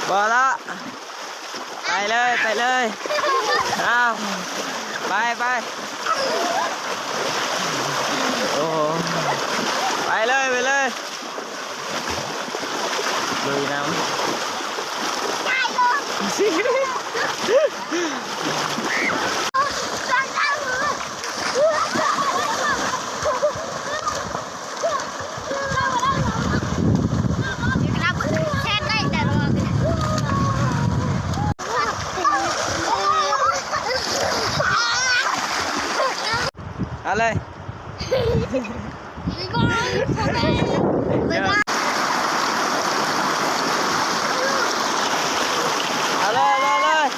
ບໍ່ລະ ໄປເລີຍ ໄປເລີຍ ອ້າວ ໄປ ໄປ ໂອ້ໂຫ ໄປເລີຍ ໄປເລີຍ. ລຸຍນຳ ເອົາເລີຍ ບາຍບາຍ ເອົາເລີຍ ເອົາເລີຍ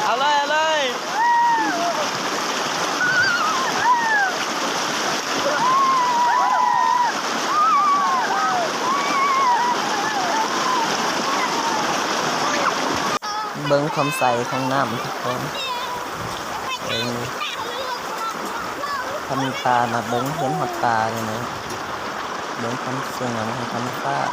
ເອົາເລີຍ ເອົາເລີຍ. ເບິ່ງຄວາມໃສຂອງນ້ຳທຸກຄົນ ເບິ່ງ ຖ້າມີປານະ ເບິ່ງເຫັນຮອດປານີ້ນະ ເບິ່ງຄວາມສວຍງາມຂອງທຳມະຊາດ.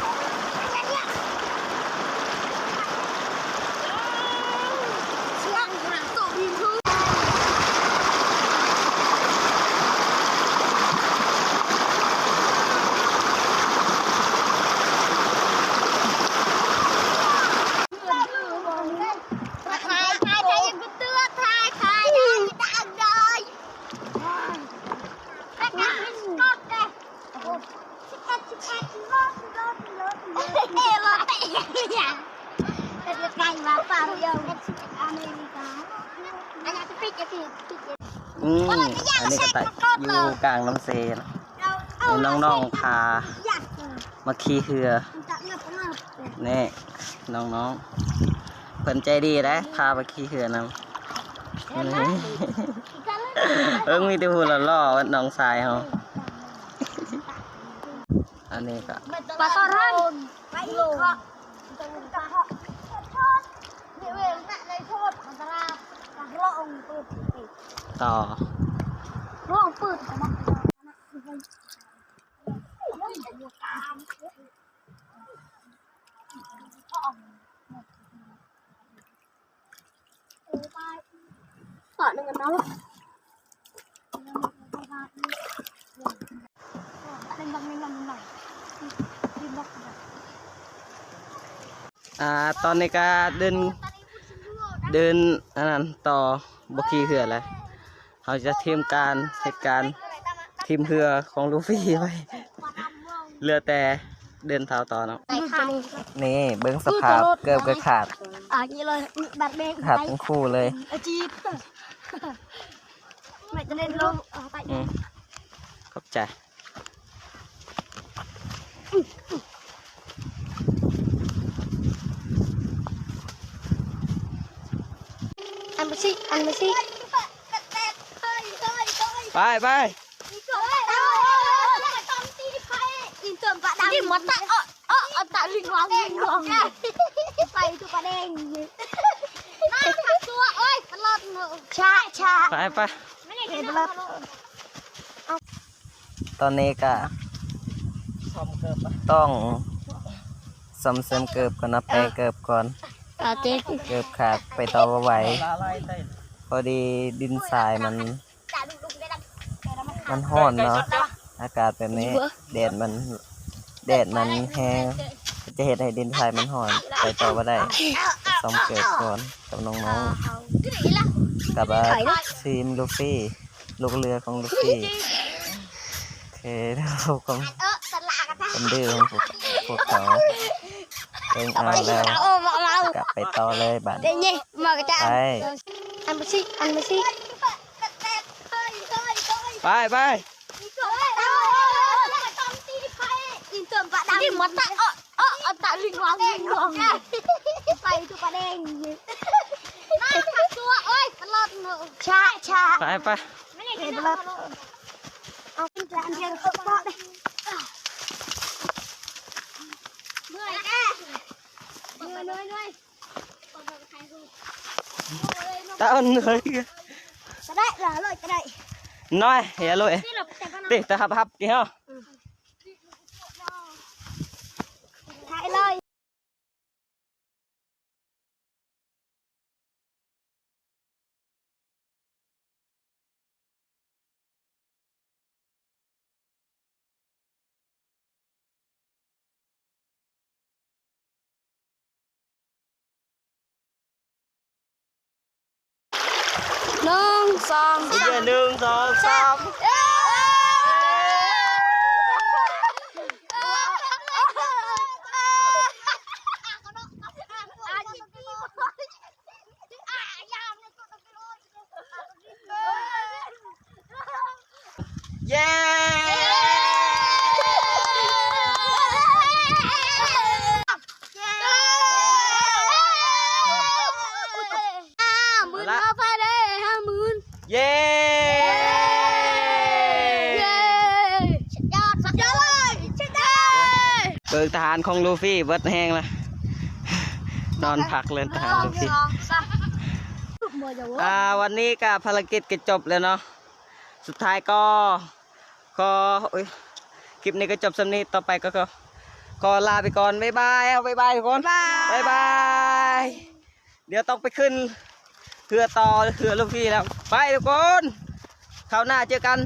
ອືມ ອັນນີ້ກໍຕັດຢູ່ກາງນ້ຳເຊນະ ນ້ອງໆພາມາຂີ່ເຮືອ ນີ້ນ້ອງໆ ເພິ່ນໃຈດີເດ້ ພາມາຂີ່ເຮືອນຳ. ເອີ ມີແຕ່ຜູ້ຫຼໍ່ໆ ນ້ອງຊາຍເຮົາ. ອັນນີ້ກໍ ປາຕອນ ຕໍ່ ອ່າ ຕອນນີ້ກະເດີນ ເດີນອັນນັ້ນຕໍ່ ບໍ່ຂີ່ເຮືອແລ້ວ. ເຮົາຈະທີມການ ເຮັດການທີມເຮືອຂອງລູຟີໄວ້ ເຫຼືອແຕ່ເດີນເທົ້າຕໍ່ເນາະ. ນີ້ເບິ່ງສະພາບ ເກີບກໍຂາດ ຂາດທັງຄູ່ເລີຍ. ອືມ ຂອບໃຈ. ອັນມາຊິ ອັນມາຊິ ໄປ ໄປ ໄປ ໄປ. ຕອນນີ້ກະຕ້ອງສ້ອມແຊມເກີບກ່ອນນະ ແປເກີບກ່ອນ ເກີບຂາດໄປຕໍ່ບໍ່ໄຫວ ພໍດີດິນຊາຍມັນ ມັນຮ້ອນເນາະ ອາກາດແບບນີ້ ແດດມັນ ແດດມັນແຮງ ຈະເຮັດໃຫ້ດິນຊາຍມັນຮ້ອນ ໄປຕໍ່ບໍ່ໄດ້ ສ້ອມເກີບກ່ອນກັບນ້ອງໆ ກັບ ອ່າ ທີມລູຟີ. ລູກເຮືອຂອງລູຟີ ໂອເຄ ຄວາມ ຄວາມດື້ຂອງພວກ ພວກເຂົາ ເບິ່ງອ່າງແລ້ວ ກັບໄປຕໍ່ເລີຍບາດນີ້ ໄປ ອັນມາຊິ ອັນມາຊິ ໄປ ໄປ. ໄປ ໄປ. ເອົາເປັນການເຮັດເພາະເດ້. ຕາເອີຍ ກະໄດ້ລະ ເລີຍກະໄດ້ ນ້ອຍ ເຮີຍ ເລີຍ ນີ້ລະ ຕິ ຕາຮັບ ຮັບ ຕິເຮົາ ຖ່າຍເລີຍ. ໜຶ່ງ ສອງ ສາມ ໜຶ່ງ ສອງ ສາມ ເອີ ເຢ້ ໝື່ນ ເອົາໄປເລີຍ ຫ້າໝື່ນ ເຢ້ ເຢ້ ສຸດຍອດ ສຸດຍອດເລີຍ ສຸດຍອດ ເບິ່ງທະຫານຂອງລູຟີເບິດແຮງລະ ນອນພັກເລີຍທະຫານລູຟີ ອ່າ ວັນນີ້ກະພາລະກິດກະຈົບແລ້ວເນາະ ສຸດທ້າຍກໍຂໍ ໂອ້ຍ ຄລິບນີ້ກະຈົບສ່ຳນີ້ ຕໍ່ໄປກໍ ກໍຂໍລາໄປກ່ອນ ບາຍບາຍ ເອົາ ບາຍບາຍທຸກຄົນ ບາຍບາຍ ບາຍບາຍ ດຽວຕ້ອງໄປຂຶ້ນເຮືອຕໍ່ ເຮືອລູຟີແລ້ວ ໄປທຸກຄົນ ຄາວໜ້າເຈີກັນ